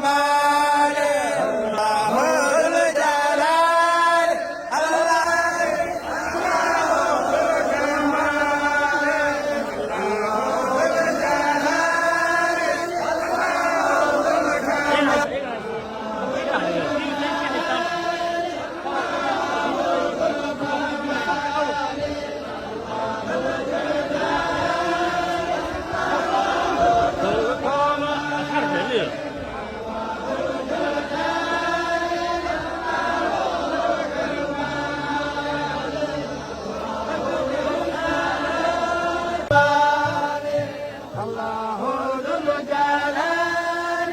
الكمال الله ذو الجلال الله ذو الكمال الله ذو الجلال الله ذو الكمال. الله ذو الجلال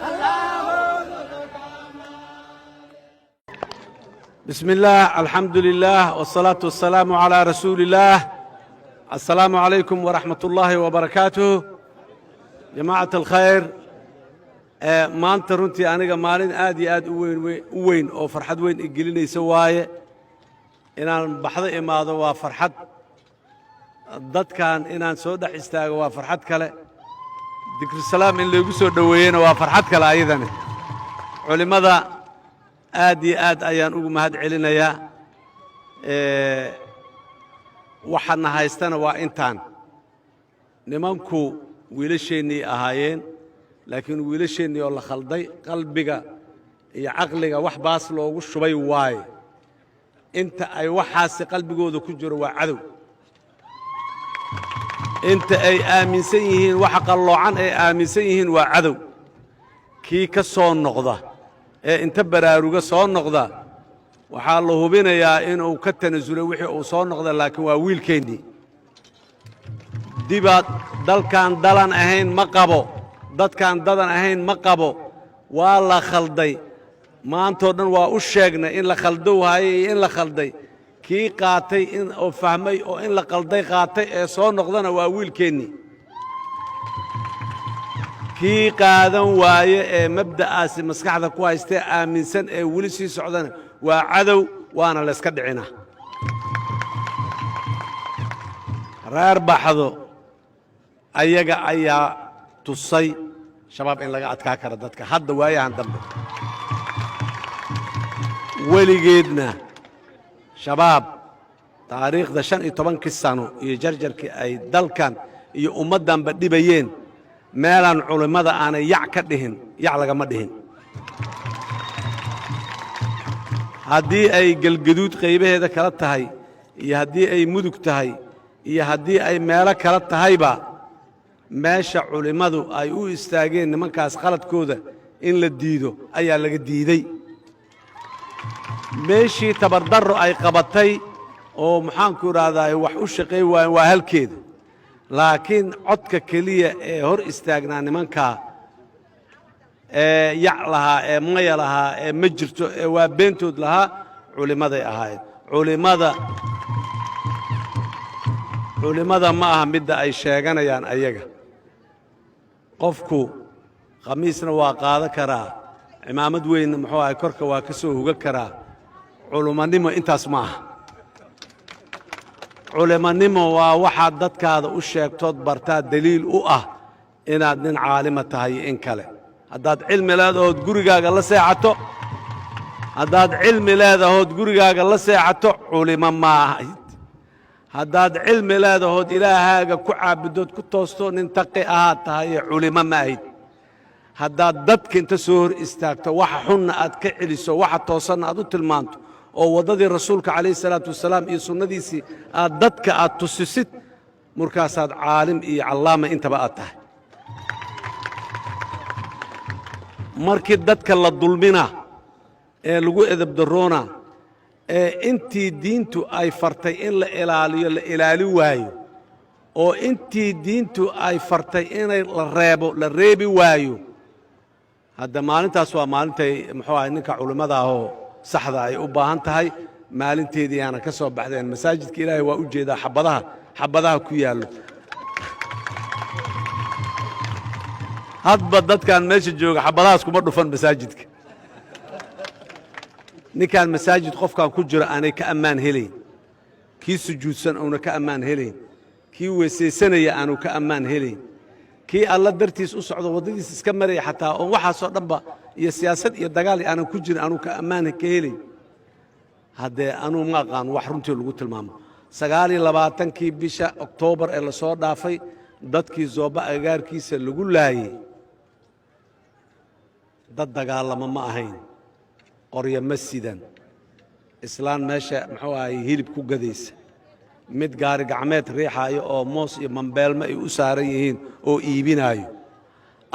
الله ذو. بسم الله، الحمد لله، والصلاة والسلام على رسول الله. السلام عليكم ورحمة الله وبركاته. جماعة الخير، maanta runtii aniga maalin aad iyo aad u weyn u weyn oo farxad weyn igelinaysa waaye. Inaan Baxdo imaado waa farxad, dadkan inaan soo dhex istaago waa farxad kale, Dikrisalaam in laygu soo dhoweeyena waa farxad kale ayadani. Culimmada aad iyo aad ayaan ugu mahad celinayaa. Waxaadna haystana waa intaan nimanku wiilasheennii ahaayeen, laakiin wiilasheennii oo la khalday, qalbiga iyo caqliga wax baas loogu shubay waaye. Inta ay waxaasi qalbigooda ku jiro waa cadow. Inta ay aaminsan yihiin waxa qalloocan ay aaminsan yihiin waa cadow. Kii ka soo noqda ee inta baraaruga soo noqda, waxaa la hubinayaa inuu ka tanasulay wixii uu soo noqda, laakiin waa wiilkeennii. Dibaad dalkan dalan ahayn ma qabo, dadkaan dadan ahayn ma qabo. Waa la khalday. Maantoo dhan waa u sheegnay in la khaldow haaye iyo in la khalday. Kii qaatay in oo fahmay oo in la qalday qaatay ee soo noqdana waa wiilkeennii. Kii qaadan waaye ee mabda'aasi maskaxda ku haystee aaminsan ee weli sii socdana waa cadow, waana layska dhicinaa. Reer Baxdo ayaga ayaa tusay Shabaab in laga adkaa karo dadka hadda waayahan dambe. Weligeedna Shabaab taariikhda 15-kii sano iyo jarjarkii ay dalkan iyo ummaddanba dhibayeen, meelaan culimmada aanay yac ka dhihin yac lagama dhihin. Haddii ay Galgaduud qaybaheeda kala tahay iyo haddii ay Mudug tahay iyo haddii ay meelo kala tahayba, meesha culimmadu ay u istaageen nimankaas khaladkooda in la diido ayaa laga diidey. Meeshii tabardarro ay qabatay oo maxaanku idhaahdaa wax u shaqay waayen waa halkeeda, laakiin codka keliya ee hor istaagnaa nimankaa ee yac lahaa ee maya lahaa ee ma jirto ee waa beentood lahaa culimmaday ahaayeen. Culimmada ma aha midda ay sheeganayaan ayaga. Qofku khamiisna waa qaadan karaa, cimaamad weynna muxuu ahay korka waa ka soo huga karaa. Culimmanimo intaas ma aha. Culimannimo waa waxaad dadkaada u sheegtood bartaa deliil u ah inaad nin caalima tahay iyo in kale. Haddaad cilmi leedahood gurigaaga la seexato, haddaad cilmi leedahood gurigaaga la seexato, culimo maahid. Haddaad cilmi leedahood ilaahaaga ku caabudood ku toosto, nin taqi ahaad tahaye culimo ma ahid. Haddaad dadka inta soo hor istaagto, waxa xunna aad ka celiso, waxa toosanna aad u tilmaanto, oo waddadii Rasuulka calayhi salaatu wasalaam iyo sunnadiisii aad dadka aad tusisid, markaasaad caalim iyo callaama intaba aad tahay. Markii dadka la dulmina ee lagu edebdaroona ee intii diintu ay fartay in la ilaaliyo la ilaali waayo, oo intii diintu ay fartay inay la reebo la reebi waayo, hadda maalintaas waa maalintay muxuu ahay ninka culimmada ahoo saxda ay u baahan tahay. Maalinteedii yaana ka soo baxdeen masaajidka Ilaahay waa u jeedaa xabadaha ku yaallo. Hadba dadkan meesha jooga xabadahaas kuma dhufan masaajidka. Ninkaan masaajid qofkan ku jiro aanay ka ammaan helayn, kii sujuudsan uuna ka ammaan helayn, kii weesaysanaya aanu ka ammaan helayn, Kii Alla dartiis u socdo, waddadiis iska maraya xataa, oon waxaasoo dhanba iyo siyaasad iyo dagaal iyo aanan ku jirin, anuu ka ammaan ka helay. Haddee anuu ma aqaan wax runtii lagu tilmaamo. 29-kii bisha Oktoobar ee lasoo dhaafay, dadkii Zooba agagaarkiisa lagu laayey dad dagaalamo ma ahayn, qoryo ma sidan. Islaan meesha, muxuu ahay, hilib ku gadaysa, mid gaari gacmeed riixaayo oo moos iyo mambeelmo ay u saaran yihiin oo iibinaayo,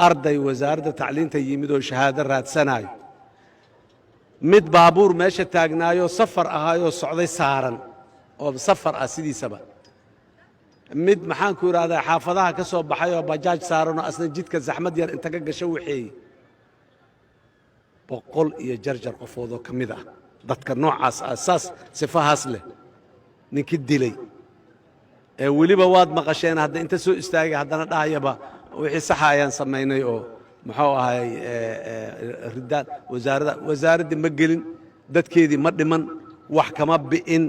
arday wasaaradda tacliinta yimid oo shahaado raadsanaayo, mid baabuur meesha taagnaayoo safar ahaayoo socday saaran oo safar ah sidiisaba, mid, maxaanku idhahdaa, xaafadaha ka soo baxay oo bajaaj saaranoo asna jidka zaxmad yar inta ka gasho waxeeyey. 100 iyo jarjar qofoodoo ka mid ah dadka noocaas ah, saas sifahaas leh, ninkii dilay ee weliba waad maqasheen, hadda inta soo istaagay haddana dhahayaba wixii saxa ayaan samaynay oo, muxuu ahay, ridaan wasaaradda. Wasaaraddii ma gelin, dadkeedii ma dhiman, wax kama bi'in.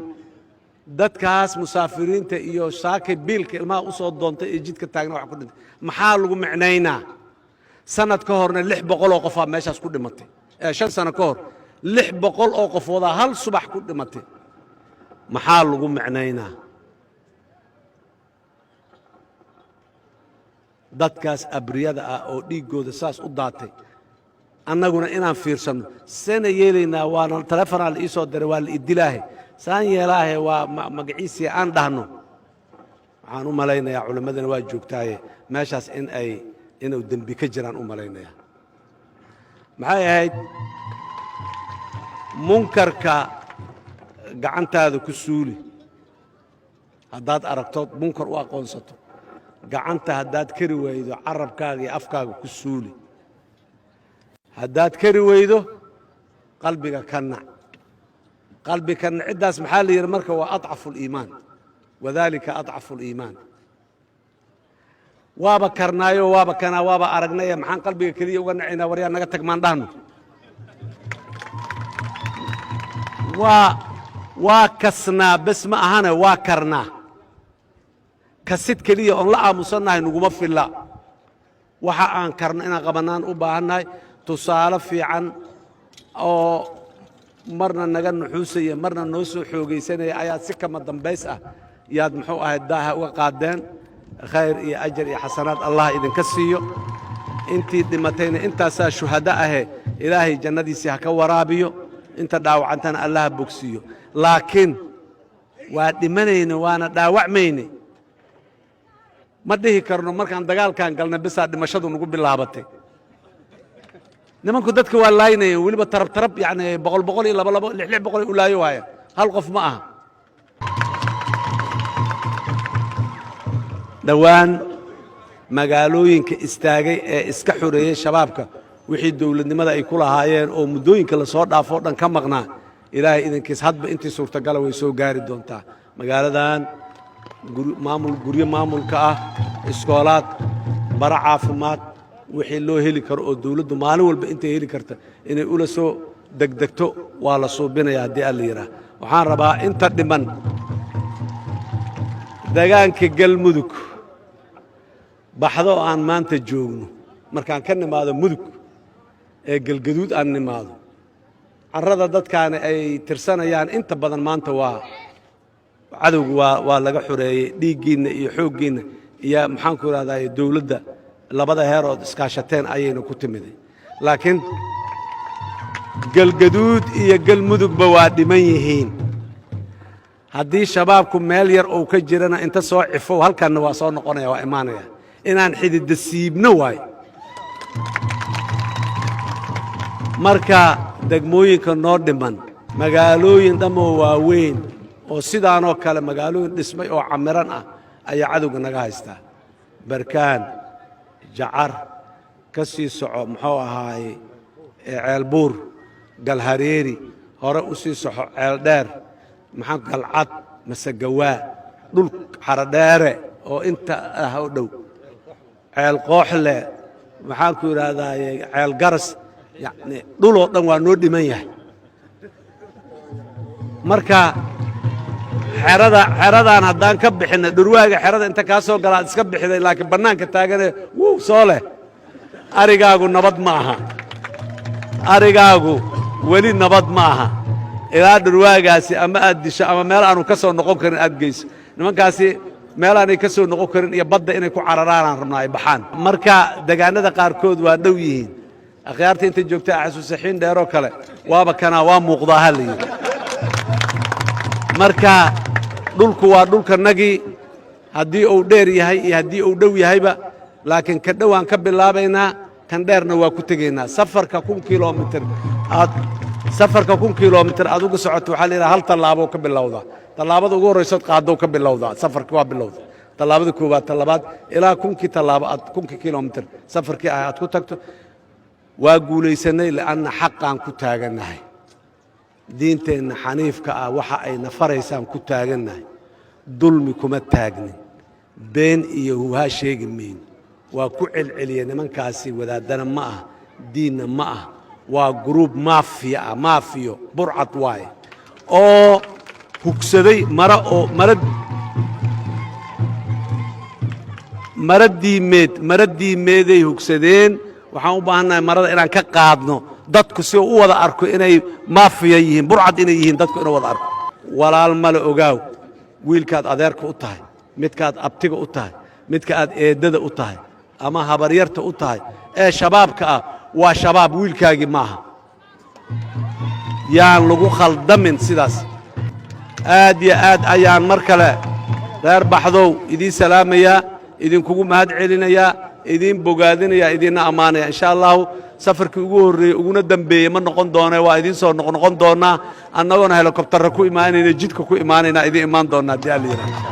Dadkaas musaafiriinta iyo saakay biilka ilmaha u soo doontay ee jidka taagna wax ku dhintay maxaa lagu micnaynaa? Sanad ka horna 600 oo qofaa meeshaas ku dhimatay. 5 sano ka hor 600 oo qofoodaa hal subax ku dhimatay. Maxaa lagu micnaynaa? Dadkaas abriyada ah oo dhiiggooda saas u daatay, annaguna inaan fiirsanno seena yeelaynaa? Waana telefonaa la ii soo diray, waa la idilaahe, saan yeelaahe, waa magaciisii aan dhahno. Waxaan u malaynayaa culimmadana waa joogtaaye, meeshaas in ay inuu dembi ka jiraan u malaynayaa. Maxay ahayd? Munkarka gacantaada ku suuli. Haddaad aragto munkar u aqoonsato gacanta, haddaad kari weydo carabkaaga iyo afkaaga ku suuli. Haddaad kari weydo, qalbiga ka nac. Qalbi ka naciddaas maxaa la yidhi marka? Waa أضعف الإيمان، وذلك أضعف الإيمان. Waaba karnaayo, waaba kanaa, waaba aragnaya, maxaan qalbiga keliya uga nacaynaa? Waryaa, naga tag maan dhahno? Waa kasnaa bes ma ahane, waa karnaa. Kasid keliya oon la aamusannahay naguma filla. Waxa aan karno inaan qabannaan u baahannahay. Tusaale fiican oo marna naga nuxuusaya, marna noo soo xoogaysanaya ayaad si kama dambays ah yaad, muxuu ahayd, daaha uga qaadeen. Khayr iyo ajar iyo xasanaad Allah idinka siiyo. Intii dhimatayna intaasaa shuhado ahe, Ilaahay jannadiisii ha ka waraabiyo. Inta dhaawacantana Allaha bogsiiyo. Laakiin waa dhimanayne, waana dhaawacmayne. Ma dhihi karno markaan dagaalkan galnay bisaa dhimashadu nagu bilaabatay. Nimanku dadka waa laaynayeen, weliba tarab tarab, yani boqol boqol iyo laba labo, lix lix boqol u laayo waaya, hal qof ma aha. Dhowaan magaalooyinka istaagay ee iska xoreeyey shabaabka, wixii dowladnimada ay ku lahaayeen oo muddooyinka lasoo dhaafoo dhan ka maqnaa, Ilaahay idankiis hadba intii suurtagala way soo gaari doontaa. Magaaladan maamul, guryo maamulka ah, iskoolaad, bara caafimaad, wixii loo heli karo oo dowladdu maalin walba intay heli karta inay ula soo degdegto waa la suubinaya haddii Alla yidhaah. Waxaan rabaa inta dhiman degaanka Galmudug, Baxdo oo aan maanta joogno, markaan ka nimaado Mudug ee Galgaduud aan nimaado, carrada dadkaani ay tirsanayaan inta badan maanta waa cadowgu waa laga xoreeyey. Dhiiggiinna iyo xooggiinna iyo, maxaanku idhahdaa, dowladda labada heer ood iskaashateen ayayna ku timiday. Laakiin Galgaduud iyo Galmudugba waa dhiman yihiin. Haddii shabaabku meel yar uu ka jirana, inta soo cifow halkanna waa soo noqonaya, waa imaanaya. Inaan xididda siibno waayo. Marka degmooyinka noo dhiman, magaalooyin dhammoo waaweyn oo sidaanoo kale magaalooyin dhismay oo camiran ah ayaa cadowga naga haystaa. Barkaan, Jacar, ka sii soco, muxuu ahaaye, Ceelbuur, Galhareeri, hore u sii soxo, Ceeldheer, maxaa, Galcad, Masagawaa, dhul Xarodheere oo inta ah oo dhow, Ceel Qooxle, maxaanku idhahdaaye, Ceel Garas, yacni dhuloo dhan waa noo dhiman yahay. Marka Xerada xeradaan haddaan ka bixinna, dhurwaaga xerada inta kaa soo galaad iska bixiday, laakiin bannaanka taagane wuu soo leh. Arigaagu nabad ma aha, arigaagu weli nabad ma aha ilaa dhurwaagaasi ama aad disho ama meel aanu ka soo noqon karin aad geyso. Nimankaasi meel aanay ka soo noqon karin iyo badda inay ku cararaanaan rabnaa, ay baxaan. Marka degaanada qaarkood waa dhow yihiin. Akhyaarta inta joogta xasuusaxiin dheeroo kale waaba kanaa, waa muuqdaa, ha la yidhi. Marka dhulku waa dhulkanagii, haddii uu dheer yahay iyo haddii uu dhow yahayba, laakiin ka dhowaan ka bilaabaynaa, kan dheerna waa ku tegaynaa. Safarka 1000 kilomitir aad, safarka 1000 kilomitir aad uga socoto, waxaa la yidhaha hal tallaabo ka bilowdaa. Tallaabada ugu horraysood qaaddow ka bilowdaa safarki, waa bilowda tallaabada koowaad, ta labaad, ilaa kunkii tallaabo aad 1000-kii kilomitir safarkii ah aad ku tagto. Waa guulaysanay li'anna xaqaan ku taagannahay, diinteenna xaniifka ah waxa ay nafaraysaan ku taagannahay. Dulmi kuma taagnin, been iyo huhaa sheegi mayno. Waa ku celceliya, nimankaasi wadaaddana ma ah, diinna ma ah, waa group maafiya ah, maafiyo burcad waaye oo hugsaday mara oo mara diimeed, mara diimeeday hugsadeen. Waxaan u baahannahay marada inaan ka qaadno, dadku si uu u wada arko inay maafiya yihiin, burcad inay yihiin, dadku inuu wada arko. Walaal male ogaaw, wiilkaad adeerka u tahay, midkaad abtiga u tahay, midka aad eeddada u tahay ama habaryarta u tahay ee shabaabka ah waa shabaab, wiilkaagii maaha. Yaan lagu khaldamin sidaas. Aad iyo aad ayaan mar kale reer Baxdow idiin salaamayaa, idinkugu mahad celinayaa, idiin bogaadinaya, idiinna ammaanaya. Insha Allahu safarkii ugu horreeyey uguna dembeeyey ma noqon doone, waa idiin soo noqnoqon doonnaa, annagoona helikobtarra ku imaanayna, jidka ku imaanayna, idiin imaan doonnaa haddii Alla yidhaahdo.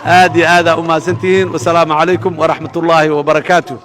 Aad iyo aadaa u mahadsantihiin. Wasalaamu calaykum waraxmat ullaahi wabarakaatu.